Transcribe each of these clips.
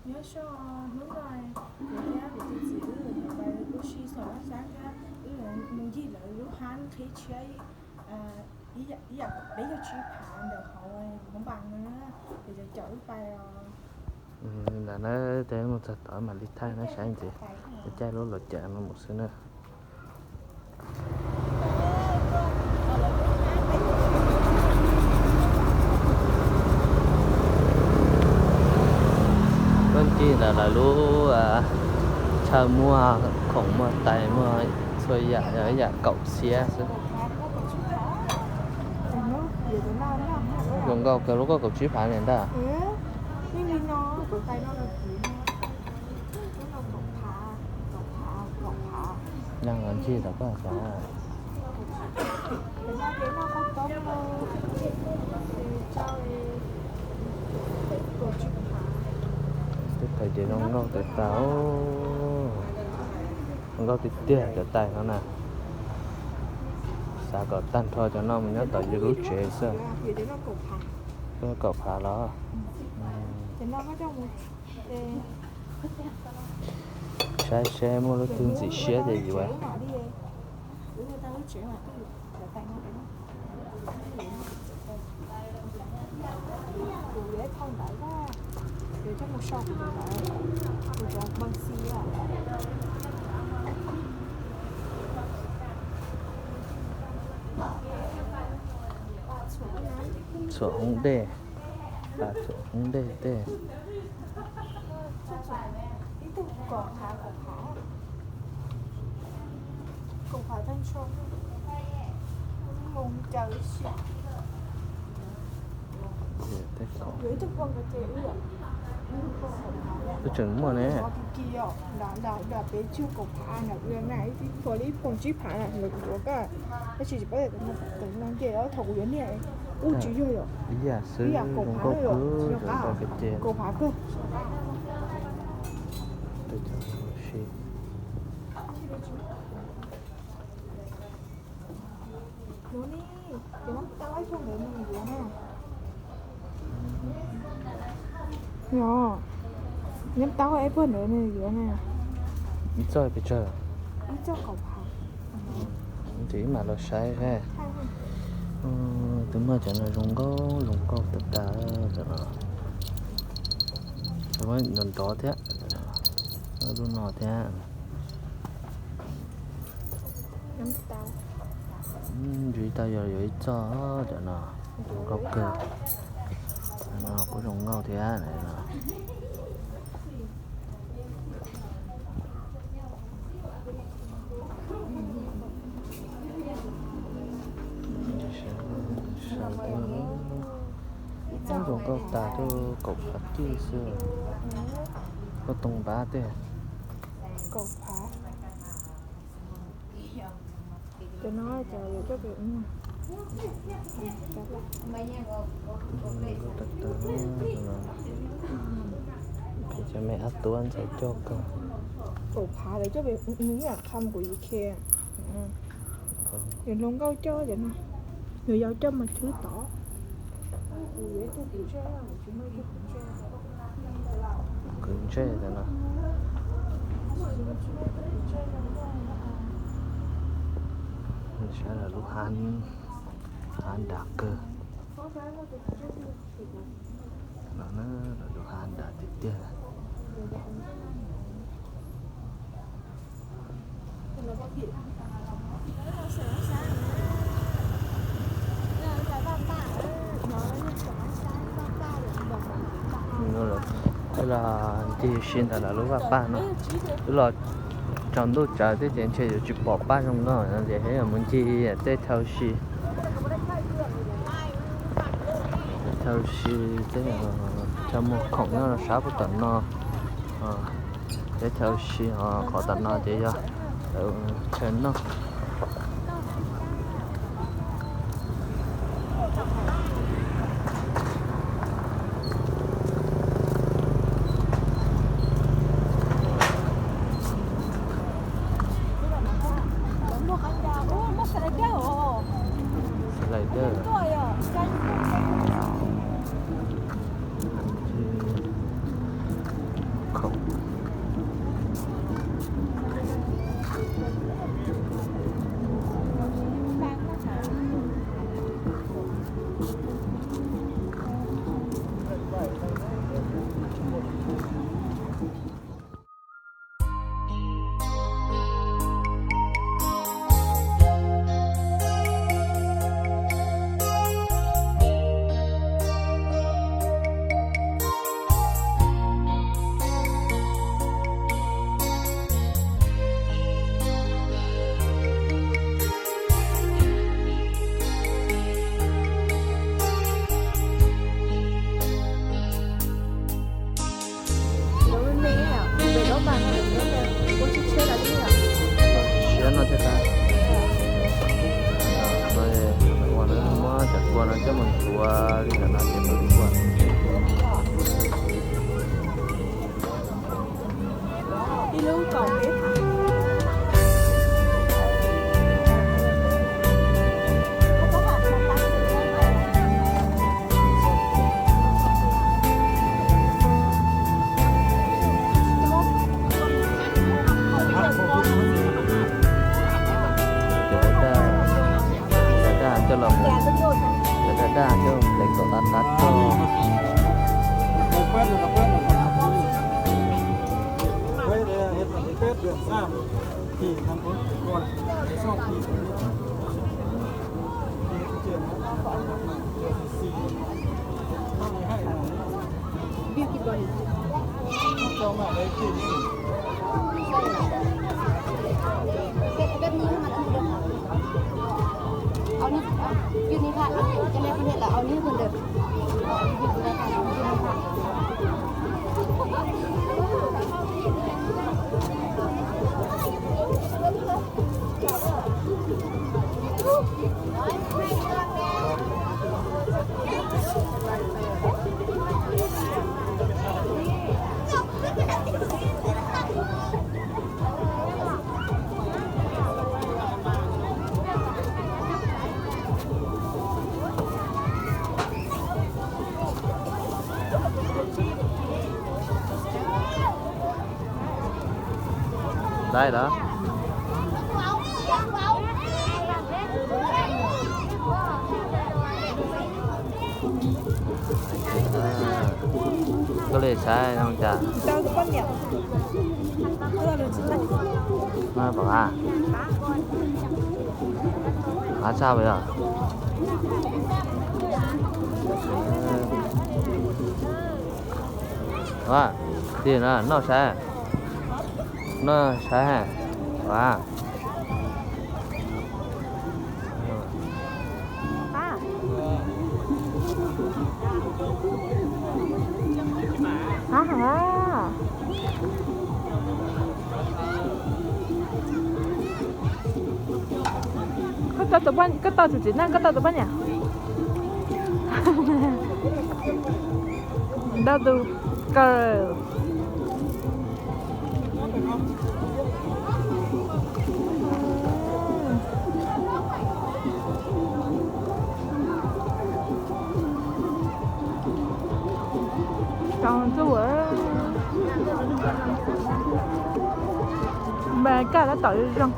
Nyob zoo, hnub no kuv thiab kuv tus txiv wb yuav mus ua si saum laj sab thiab wb mus ncig lawv lub hab qhib tshiab ib yam, peb caug tsib phav ntawm hauv Hmoob Npas no, ces caum wb pais os. Li ntawd na, tes mus txog tod mam li thaij na saib ntxiv, caij lub luv cav no mus xwb na. Tuaj ncig ntawm lawv lub chaw muag khoom muag tais muag txhua yam, yog ib yam kaum txhiab xwb. Zoo nkauj kawg, lub kuj kaum tsib phav li ntag. Ncig tom koj xav. Tej tais ces zoo nkauj tas tas, zoo nkauj tiag tiag cov tais no na. Xav kom tag nrho cov no mus nyob tom yus lub tsev xwb. Kaum phav los. Saib seb muaj lub twg ntxim siab ces yuav. Txhuam hoob dej, txhuam hoob dej tej. Twb tseem muaj ne. Peb tsib phav na, tab sis tsis paub tias no nce, thaum kuv yuav niaj ub tsis yog yom. Ib yam xwb, zoo nkauj kawg, zoo nkauj kawg ces. Yog, neb tau ib puag ntawd nws yuav na. Ib txoj pes tsawg? Ib txoj kaum phav. Ces wb mam los saib seb. Twb muaj cov no zoo nkauj zoo nkauj tas tas cov no. Nrov nrov thiab. Lub no thiab. Ntsib tau yog yuav ib txoj cov no, zoo nkauj kawg. No kuj zoo nkauj thiab. Zoo nkauj tas, twb kaum phav kij xwb. Koj toog npab tej. Cov no cov yuav coj pem ub. Cov me ab tuab ntxhais coj kawg. Kaum phav lawv coj pem ub, ib yam qha kuv yus khe. Nws hluas nkauj coj cov no, nws yau coj mas tshwb tod. Kwv ntsej ntawm no. Saib lawv lub hab, hab nram kawg. No na, lawv lub hab nram tiag tiag. Ib los ncig si ntawm lawv lub vaj paj no, wb los tsaus ntuj tsawv thiab ces ntshe yuav tsis pom paj zoo nkauj no ces mus ncig tej chaw si. Chaw si tej chaw muag khoom nyob sab puag tom no. Tej chaw si qhov tom no ces yog chaw noj. Slider. Kua no coj mus ntxuav li ntawm no ces tau li kua. Cov daj, cov daj coj los mus, cov daj daj coj mus hle kom tab tab tog. Ntaiv los? Koj li saib no cas? No pom a, a tsa yog. Ua, tig no noj saib, noj saib ha. Ua, qab heev. Koj tau tus txiv neej, koj tau tus poj niam? Ntau tus kaw. Tau ntxuj, mas kaj tab tom zoo.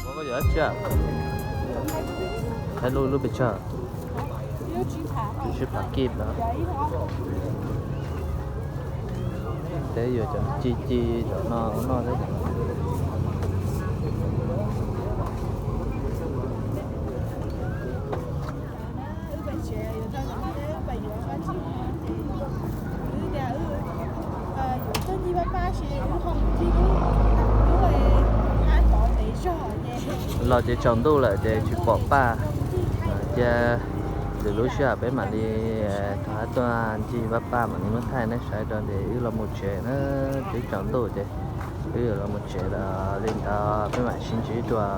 Ua koj yuav dab tsi? Thaij lub, lub pes tsawg? Tsib phav kib no. Teb yuav cov ci ci cov no noj thiab. Los ces tsaus ntuj lawm ces tsis pom Paj, cia lwm lub sij hawm peb mam li rov qab tuaj ncig Vaj Paj mam li muab thaij nej saib rau ces wb los mus tsev na, twb tsaus ntuj ces wb yuav los mus tsev lawm li ntawd, peb mam sib ntsib dua.